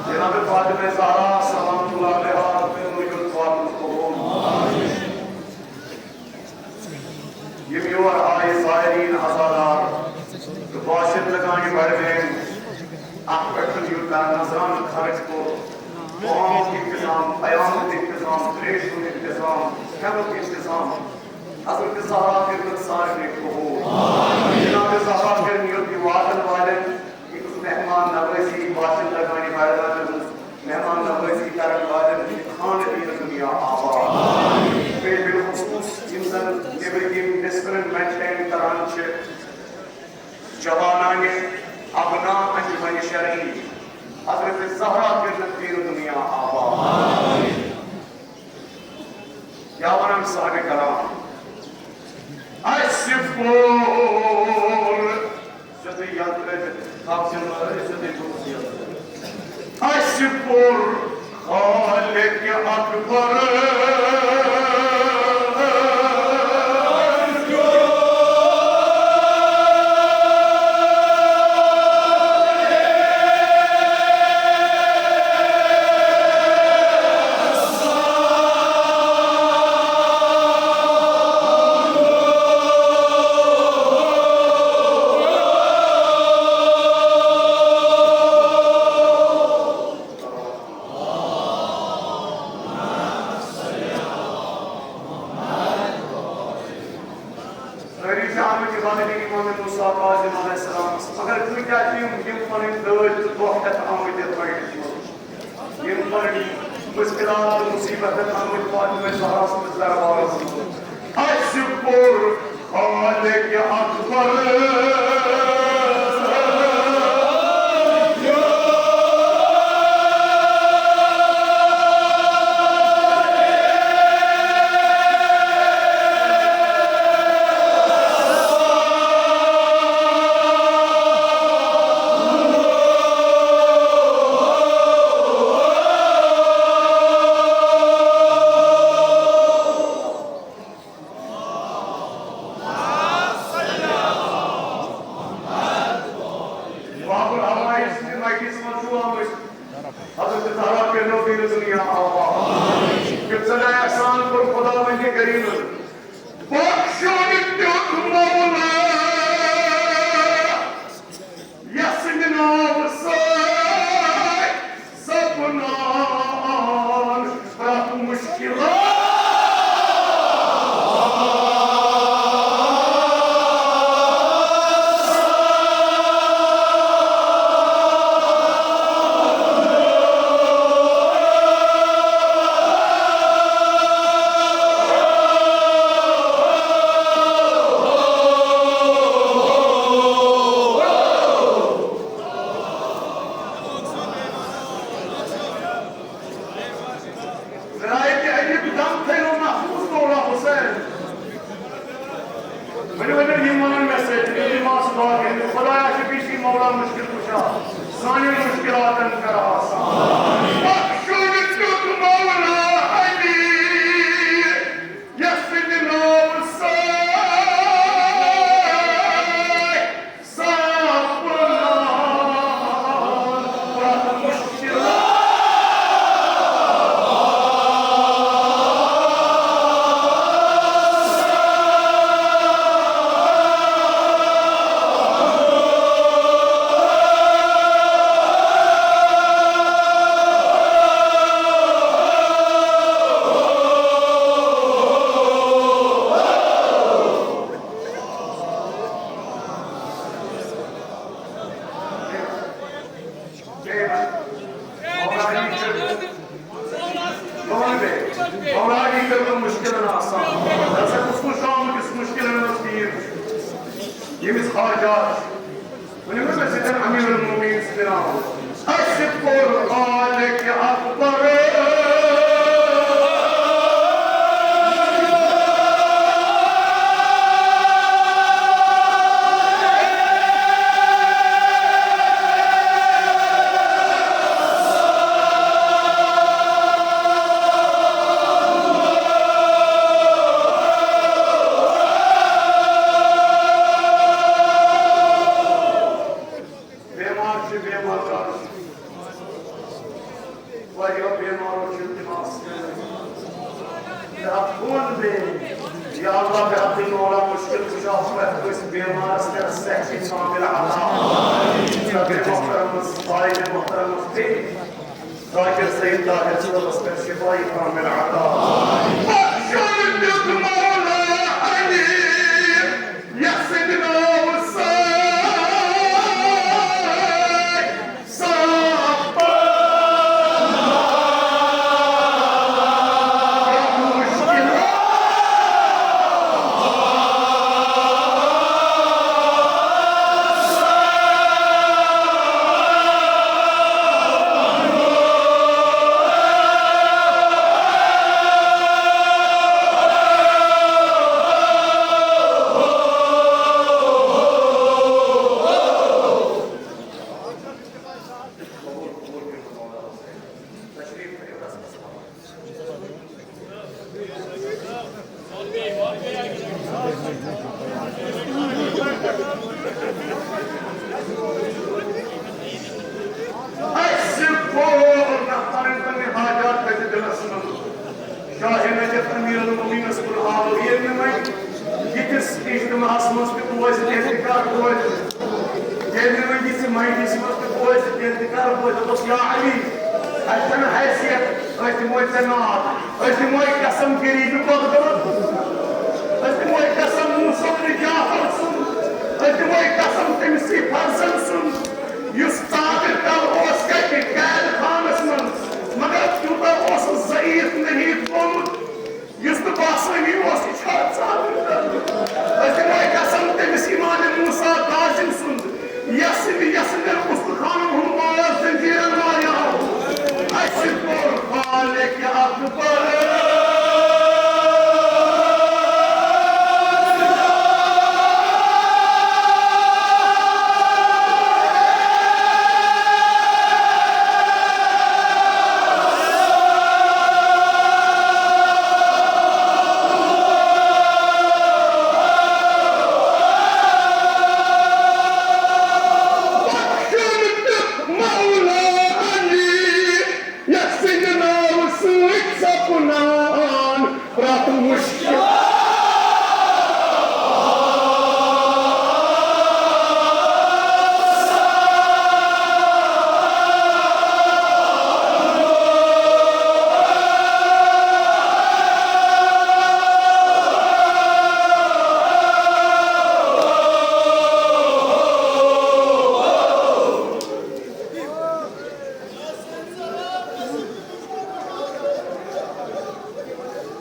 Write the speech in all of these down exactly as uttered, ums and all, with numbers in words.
جناب فاطمہ زہرا سلام اللہ علیہا، فاطمہ قبول۔ یِم یور آیہِ زائرین عزادار تہٕ باشندگان بڑگٲمۍ، اَتھ پٮ۪ٹھ یوٗتاہ نذرانہٕ خرٕچ کوٚر، طعامُک انتظام، پیامُک انتظام، تریشہِ ہُنٛد انتظام، کھٮ۪نُک انتظام، حضرت زہرا کٔرِنَکھ سارنٕے قبول۔ جناب زہرا کٔرِن یوٚت یہِ واتن والٮ۪ن، یُس مہمان نوازی باشندگان بڑگامہِ ہٕنٛز مہمان نوازی کرن والٮ۪ن ہٕنٛدِ خانہٕ دِیِن دُنیا آباد۔ بیٚیہِ بالخصوص یِم زن نیٚبرۍ کِنۍ ڈسپلن مینٹین کران چھِ، جوانانِ ابناء انجمن شرعی، حضرت زہرا کٔرِنَکھ دِیِن دُنیا آباد۔ کیٛاہ وَنان صاحبِ کلام؟ اَسہِ پوٚر، سیوٚدُے یَلہٕ ترٛٲوِتھ، تھپھ دِنہٕ وَرٲے سیوٚدُے بُتھ یَلہٕ ترٛٲوِتھ۔ اَسہِ پوٚر خالقِ اکبر۔ سٲری چھِ آمٕتۍ عبادتِ امام موسیٰ کاظم علیہ السلامس، مگر کۭتیاہ چھِ یِم، یِم پنٕنۍ دٲدۍ تہٕ دۄکھ ہٮ۪تھ آمٕتۍ یتھ مجلسہِ منٛز؟ یِم پنٕنۍ مشکلات تہٕ مصیبتن آمٕتۍ فاطمہ زہرا سٕنٛدِس دربارس منٛز۔ اَسہِ کوٚر خالق اکبر۔ باب الحوائج سٕنٛدِ مجلسہِ منٛز چھُ آمُت۔ حضرت زہرا کٔرنو بیٚیہِ دُنیا آباد۔ یُتھ زن احسان کوٚر خداوندِ کریمن۔ بخشُن دیُت مولا، یسٕنٛدِ ناوٕ سۭتۍ سپنان پرٛٮ۪تھ مُشکِلات۔ رایتہِ اَمیُک دم تھٲیِو محفوظ مولا حسین۔ ؤلِو، ؤلِو، یِم وَنَن مےٚ سۭتۍ، یِم آسہٕ دعا کٔرِتھ، خدایا، شفیع مولا مُشکِل کُشا، سانٮ۪ن مُشکِلاتَن کر آسان۔ بخشُن دیُت مولا علی، یَس سٕنٛدِ ناوٕ سۭتۍ مولا علی کٔرۍتو مُشکِلن آسان۔ دَپسا، کُس کُس چھُ آمُت یُس مُشکِلن منٛز پیٖر چھُ؟ ییٚمِس حاجات چھِ۔ ؤنِو مےٚ سۭتۍ، امیر المومنین سٕنٛدِ ناوٕ۔ اَسہِ کوٚر خالق اکبر۔ بیمار چھِ، بیمار کر چھِ۔ واریاہ بیمارو چھِ تِم آسان۔ بہٕ ہٮ۪کہٕ کُن بیٚیہِ۔ یا اللہ، بہٕ ہٮ۪کہٕ مولا مُشکِل کُشا پرٛٮ۪تھ کٲنٛسہِ بیمارس پٮ۪ٹھ صحتٕچ کامل عطا۔ صدرِ محترمس، قائد محترمس بیٚیہِ ذاکر سید طاہر صٲبس پٮ۪ٹھ شفائی کامل عطا۔ بخشُن دیُت مولا علی، یَس سٕنٛدِ ناوٕ سۭتۍ اَسہِ کوٚر نہ پَنٕنۍ پَنٕنۍ حاجات کَتہِ دِلَس منٛز۔ شاہ نجف امیر المومنینس کُن آو۔ ییٚلہِ نہٕ وۄنۍ یِتھِس اجتماعس منٛز تہِ بوزِ، تیٚلہِ تہِ کر بوزِ؟ ییٚلہِ نہٕ وۄنۍ یِتھِس مجلسہِ منٛز تہِ بوزِ، تیٚلہِ تہِ کر بوزِ؟ دوٚپُس، یا علی، اَسہِ چھَنہٕ حیثیت، أسۍ دِموے ژےٚ ناد، أسۍ دِموے قسم غریٖبِ قۄدرت، أسۍ دِموے قسم موسیٰ بن جعفر سُنٛد، أسۍ دِموے قسم تٔمۍ سٕے فرزند سُنٛد، یُس ژادرِ تل اوس کتہِ؟ قید خانس منٛز۔ مگر تیوٗتاہ اوس بخشن دیُت مولا علی، یَتھ سٕنٛدِ ناوٕ سۭتۍ سپنان پرٛٮ۪تھ مُشکِل۔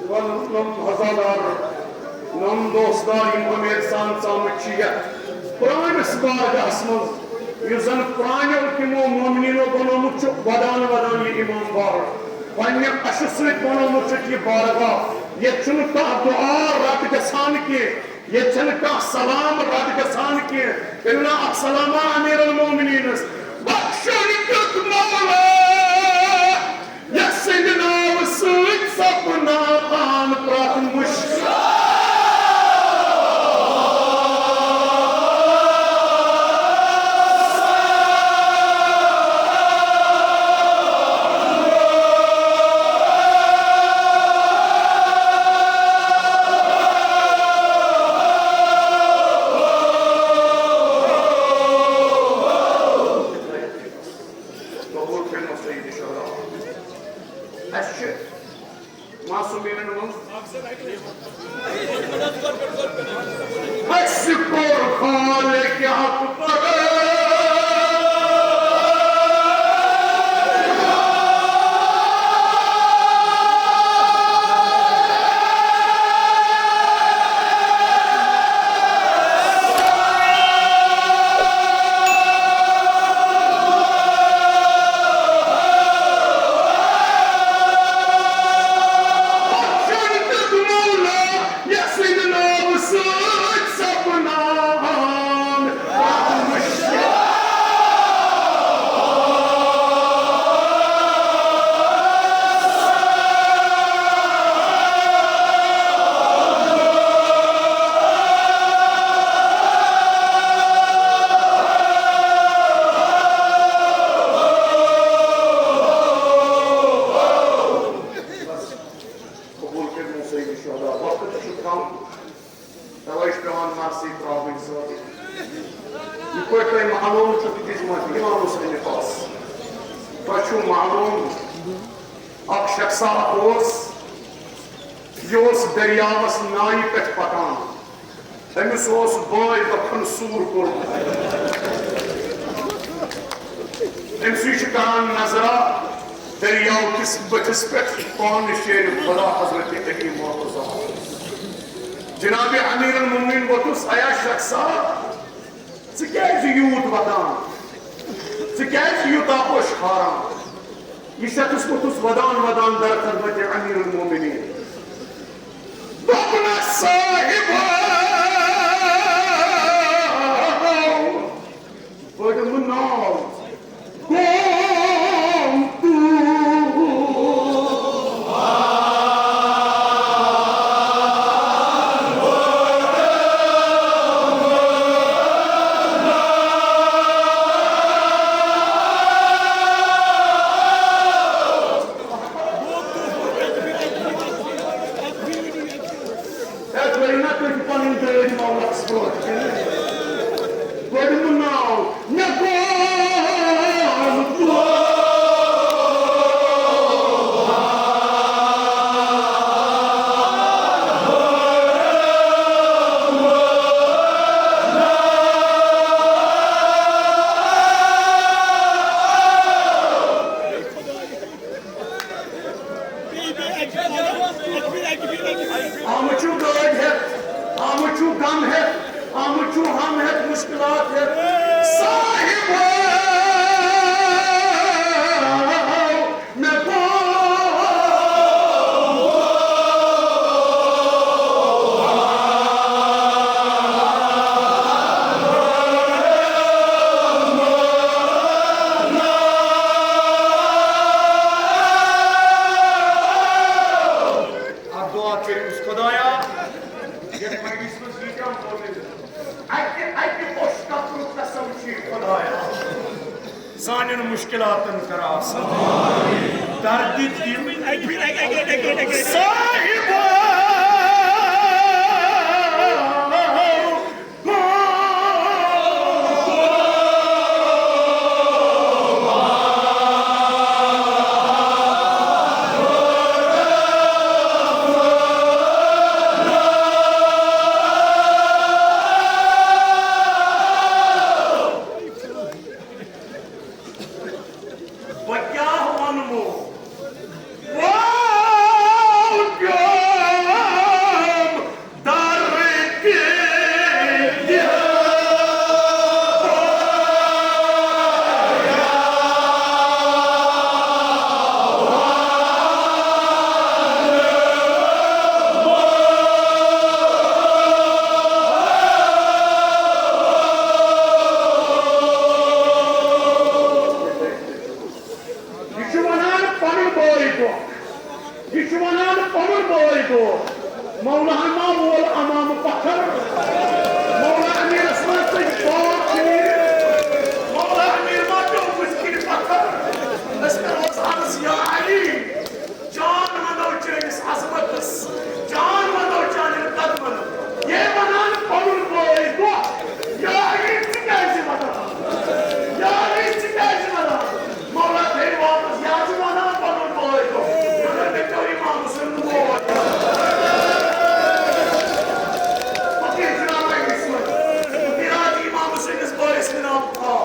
ول نم عزادار، نم دوستدار، یِم امید سان ژامٕتۍ چھِ یتھ پرٲنِس بارگاہس منٛز، یُس زن پرانیو تِمو مومنیٖنو بنومُت چھُ ودان ودان یہِ امام باغ۔ پننہِ اَشہِ سۭتۍ بنومُت چھُکھ یہِ بارگاہ۔ ییٚتہِ چھُنہٕ کانٛہہ دُعا رد گژھان کینٛہہ۔ ییٚتہِ چھَنہٕ کانٛہہ سلام رد گژھان کینٛہہ، الا السلام امیر المومنینس۔ بخشن دیُت مولا، یَتھ سٕنٛدِ ناوٕ سۭتۍ سپنان پرٛٮ۪تھ مُشکِل۔ قبول کٔرِو سید شہدا۔ اَسہِ چھِ معصومیٖنَن منٛز۔ اَسہِ کوٚر خالق حق پرست۔ قبول کٔرِو سید شہدا، وقت چھُ کم، توے چھُ پٮ۪وان نصٕے ترٛاوٕنۍ سۭتۍ۔ یِتھ پٲٹھۍ تۄہہِ معلوم چھُ، تِکیٛازِ مےٚ امام حسین پاس، تۄہہِ چھُو معلوم، اکھ شخصا اوس، یہِ اوس دٔریاوس نایہِ پٮ۪ٹھ پکان۔ أمِس اوس بٲے بکھن سوٗر کوٚرمُت۔ أمۍ سٕے چھُ کران نظرا دٔریاو کِس بٔٹھِس پٮ۪ٹھ پانہٕ شیرِ خدا حضرت علی مرتضیٰ۔ جناب امیر المومنین ووٚتھُس، ایا شخصا، ژٕ کیازِ یوٗت ودان؟ ژٕ کیازِ یوٗتاہ اوش کھاران؟ یہِ شخص ووٚتھُس ودان ودان در خدمت امیر المومنین۔ دوٚپنس، صاحبو، بٔڑ مناو قوم تو۔ ہے، تُہۍ نہ، تُہۍ چھِو پَنٕنۍ دٲدۍ مولَس برونٛٹھ کَنہِ۔ گۄڈٕ مُناو مےٚ گوٚو۔ آمٕتۍ چھِو گٲڑۍ ہٮ۪تھ، آمٕتۍ چھِو غم ہٮ۪تھ، آمٕتۍ چھِو ہم ہٮ۪تھ، مُشکِلات ہٮ۪تھ۔ صاحبو، مےٚ گوٚو مشکلاتن کر آسان۔ درد دل صاحبہ۔ بہٕ کیٛاہ وَنمو؟ واو پیوم در کِنۍ۔ یہِ چھُ وَنان پَنُن بٲے دۄہ۔ یہِ چھُ وَنان پَنُن بٲے دۄہ۔ مولانا وول اَمامہٕ پَتھر۔ مولا امیٖرَس منٛز ژٔج پانٛژھ تیٖر۔ مولا امیٖر ما پیوٚو بٕتھِ کِنۍ پَتھر؟ أسۍ کَرہوس عرض، یا علی، جان وَنو چٲنِس عظمتس، جان وَنو چانٮ۪ن قدمن۔ یے وَنان پَنُن بٲے دۄہ، یا علی، ژٕ کیٛازِ وَدان؟ یا علی، ژٕ کیٛازِ وَدان؟ مولا تھٲوِن واپس، یا چھُ وَنان پَنُن بٲے دۄہ، مگر مےٚ پیوٚو اِمام حُسین بوے۔ فقیٖر جناب أمِس منٛز، فقیٖر حاجی اِمام حُسینَس بٲیِس ناو تھاو۔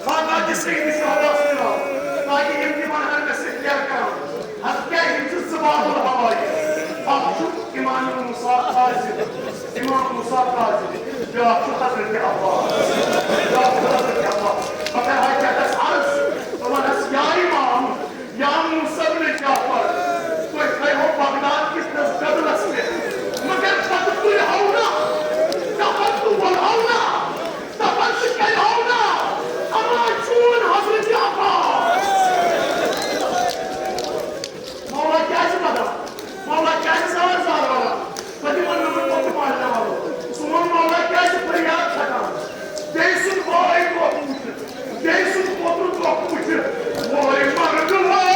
خانقاہ تہِ سیدِ شہباز تہِ آو، تاکہِ یِم تہِ وَنہٕ ہن مےٚ سۭتۍ کیٛاہ کران۔ حظ کیٛازِ یِم چھِ زٕ باب الحوادث۔ اکھ چھُ امام موسیٰ کاظم، امام موسیٰ کاظم، بیٛاکھ چھُ حضرت عباس، بیٛاکھ چھُ حضرت عباس۔ مگر حضرت عرض، ژٕ وَنس یا امام، یا موسیٰ ابن جعفر، تُہۍ تھٲیہو بغداد کِس نس گدلس پٮ۪ٹھ، مگر پتہٕ تُلہو نہٕ، کفن تُلہو نہٕ۔ دپان ژٕ کیٛازِ آو نہٕ؟ اما چون حضرت عباس۔ مولا کیٛازِ ودان؟ مولا کیٛازِ زار زار ودان؟ پتہٕ ووٚن نہٕ وۄنۍ پتہٕ ماننہٕ والو۔ سون مولا کیٛازِ فریاد کھسان؟ بیٚیہِ سُنٛد بٲے دۄہ وُچھِتھ، بیٚیہِ سُنٛد پوتُر دۄہ وُچھِتھ، وٲے مرد وٲے۔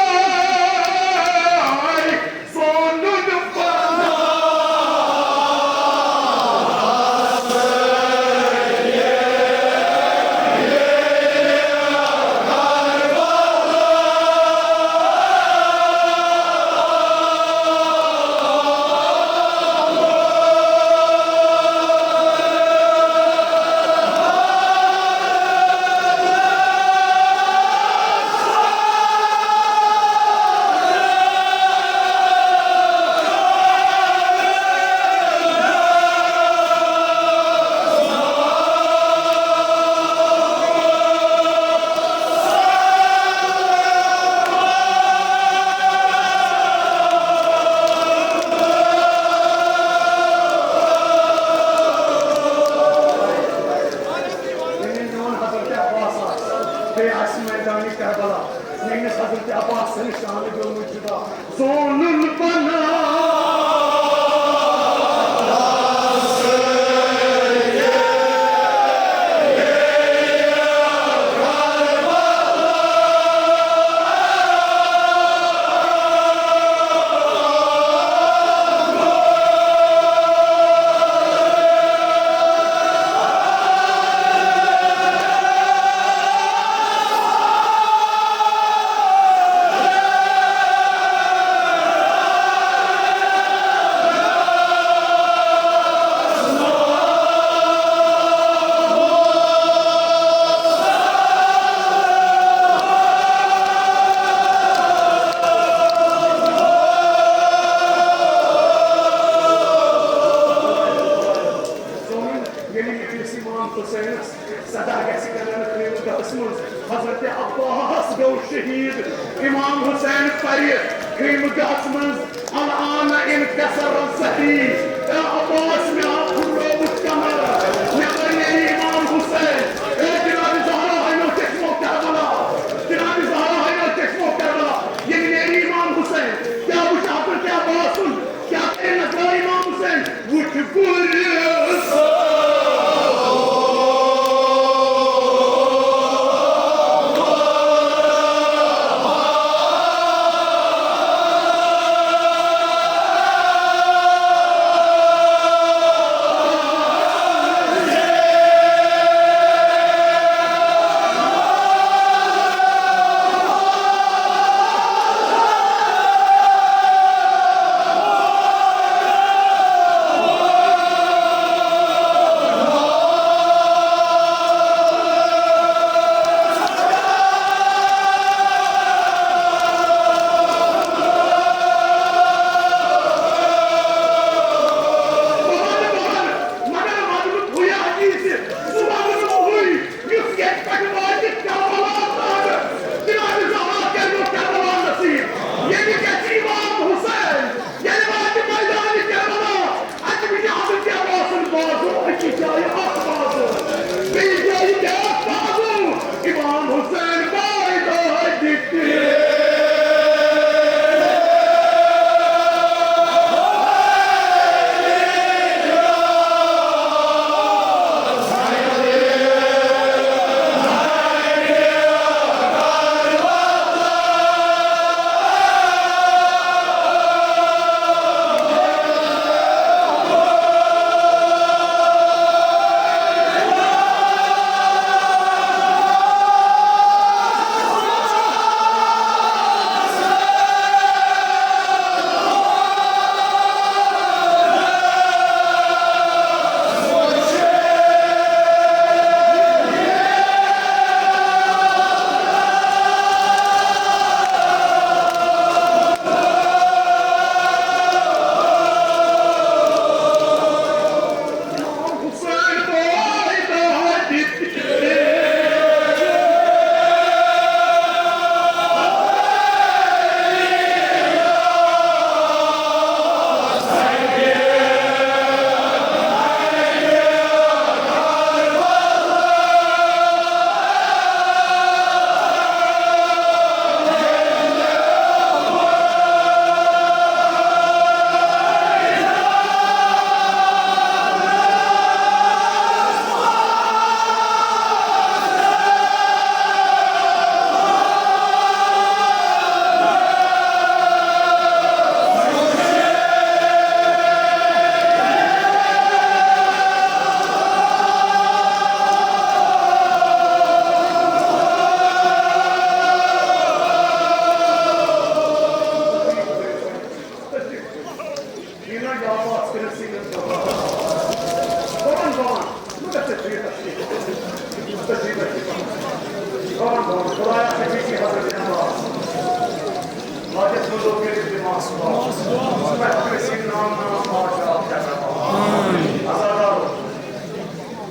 یعنی میون حضرت عباس آسہِ، بیٚیہِ آسہِ میدانِ کربلا، میٲنِس حضرت عباس سٕنٛدِ شانہٕ گیوٚمُت جدا۔ زونُن بنا۔ ییٚلہِ میٲنِس امام حسینس صدا گژھِ کران خٲنقاہس منٛز، حضرت عباس گوٚو شہید۔ امام حسین پرِ خٲنقاہس منٛز، الآن انکسر ظہری، اے عباس، مےٚ آو پھُٹرووُتھ کمر، مےٚ بنیٚیہِ امام حسین۔ اے جناب زہرا ہنو چشمو کربلا، جناب زہرا ہنو چشمو کربلا، ییٚلہِ نیرِ امام حسین، کیٛاہ وٕچھِ حضرت عباسُن؟ کیٛاہ کرِ نظر امام حسین؟ وٕچھ گُرِس۔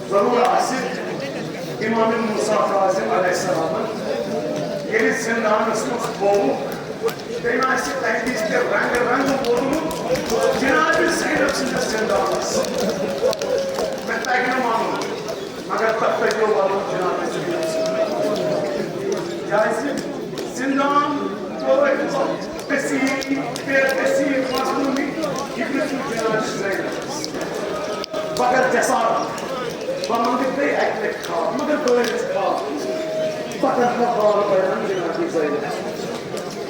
ضروٗر آسہِ امام موسیٰ کاظم علیہ السلامن ییٚلہِ زندانس منٛز گوٚو، تٔمۍ آسہِ تَمہِ وِزِ تہِ رنٛگہٕ رنٛگہٕ ووٚنمُت جناب زینب سٕنٛدِس زندانس۔ مےٚ تَگہِ نہٕ وَنُن، مگر تَتھ تَگیو وَنُن جناب زینب سٕنٛدِس۔ کیٛازِ زندان گوٚو اَسہِ تسیٖر، بے تسیٖر مظلومی، یہِ تہِ چھُ جناب زینب۔ مگر جسارت، بہٕ منٛگہٕ بیٚیہِ اَکہِ لَٹہِ خاک، مگر بٲوِس خاک۔ بہٕ کَرٕ ہا حال بیان جناب زینب۔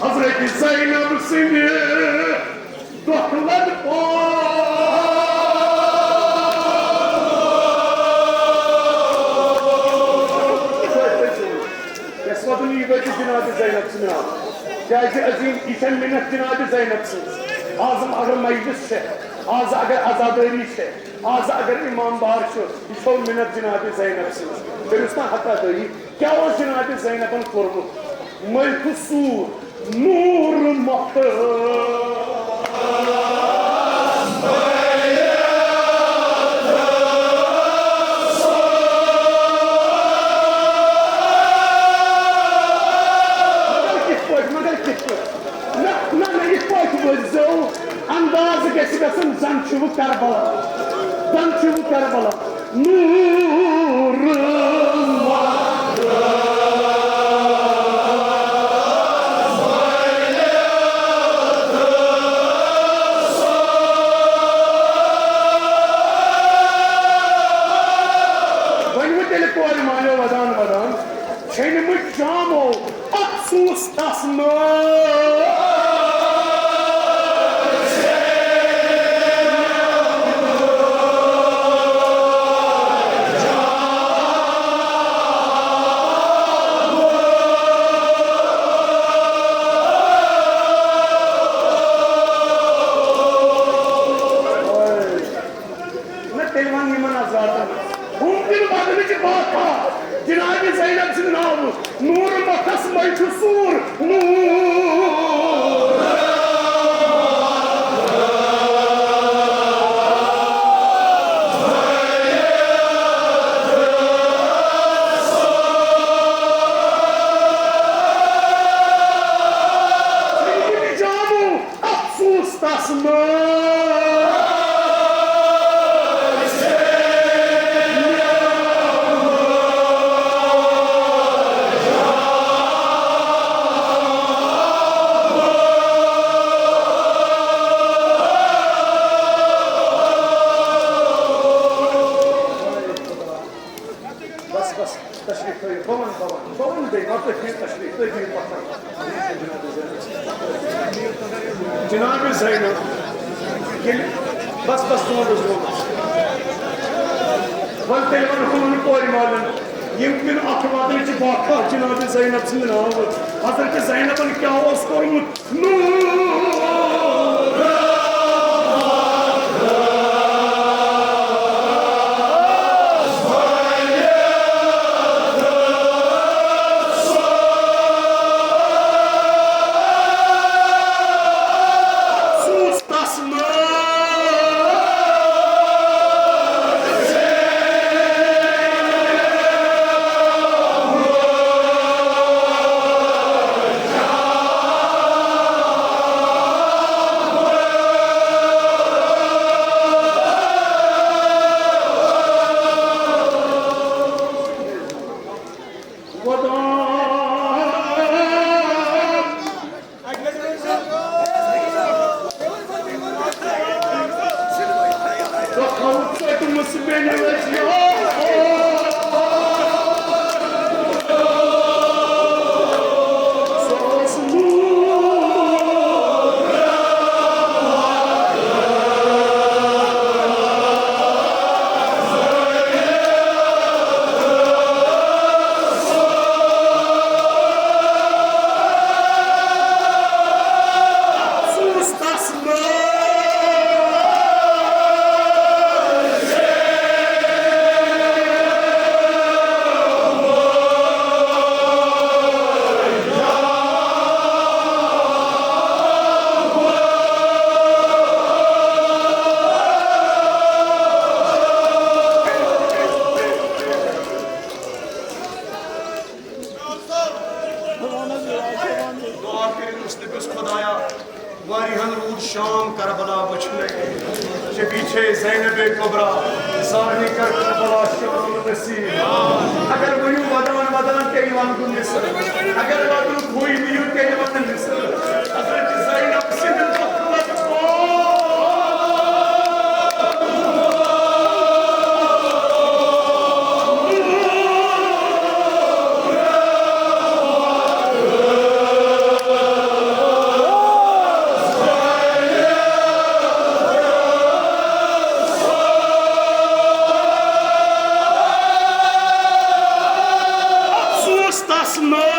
حضرت زینب سٕنٛدِ دۄکھٕ لَد پوش۔ یَس وَدُن یہِ وٲتۍ جناب زینب سٕنٛدِ ناو۔ کیٛازِ عظیٖم، یہِ چھےٚ مِنت جناب زینب سٕنٛز۔ آز اگر مجلس چھےٚ، آز اگر عزادٲری چھےٚ، آز اگر امام بار چھُ، یہِ چھو مِنت جناب زینب سٕنٛز۔ کٔرِوس نا حق ادٲیی۔ کیٛاہ اوس جناب زینبن کوٚرمُت؟ مٔلۍ چھُ سوٗر نوٗر مۄختہٕ۔ مگر کِتھ پٲٹھۍ؟ مگر کِتھ پٲٹھۍ؟ نہ، نہ، نہ، یِتھ پٲٹھۍ ؤنۍزیو، انداز گژھِ گژھُن، زن چھُ وۄنۍ کربلا، زن چھُ وۄنۍ کربلا۔ نوٗر۔ وۄنۍ وۄنۍ تیٚلہِ کورِ مالیو ودان ودان، چھٔنۍمٕتۍ جامو افسوس تس نٲر۔ نہ، تیٚلہِ وَن یِمَن حضراتَن۔ ہُم تِم بدلٕچ باتھا، جناب زینب سٕنٛدِ ناوٕ۔ نوٗر مۄختَس منٛز چھُ سوٗر نوٗر۔ افسوس تس ناو۔ بس، بس، تشریف تھٲیِو، بہٕ وَنہٕ، بہٕ وَنہٕ، بہٕ وَنہٕ بیٚیہِ، مطلب، یہِ تشریف تُہۍ دِیِو پَتھر۔ جناب زینب، ییٚلہِ، بس، بس، تُہُنٛد حظ ووٚن۔ وۄنۍ تیٚلہِ وَنہٕ ہُمَن کورِ مالٮ۪ن، یِم تِم اَتھٕ واتنٕچ باتھا جناب زینب سٕنٛدِ ناوٕ۔ حضرت زینبَن کیٛاہ اوس کوٚرمُت؟ شام کربلا وٕچھنہٕ۔ ژےٚ پیچھے زینب کبریٰ، سارنٕے کر کربلا شام نصیب۔ اگر ؤنِو ودان ودان تیٚلہِ ونہٕ بہٕ مصر۔ اگر ودُن کھوے نِیِو تیٚلہِ ونہٕ مصر۔ حضرت زینب سٕنٛدِ غفلت افسوس تس ناو۔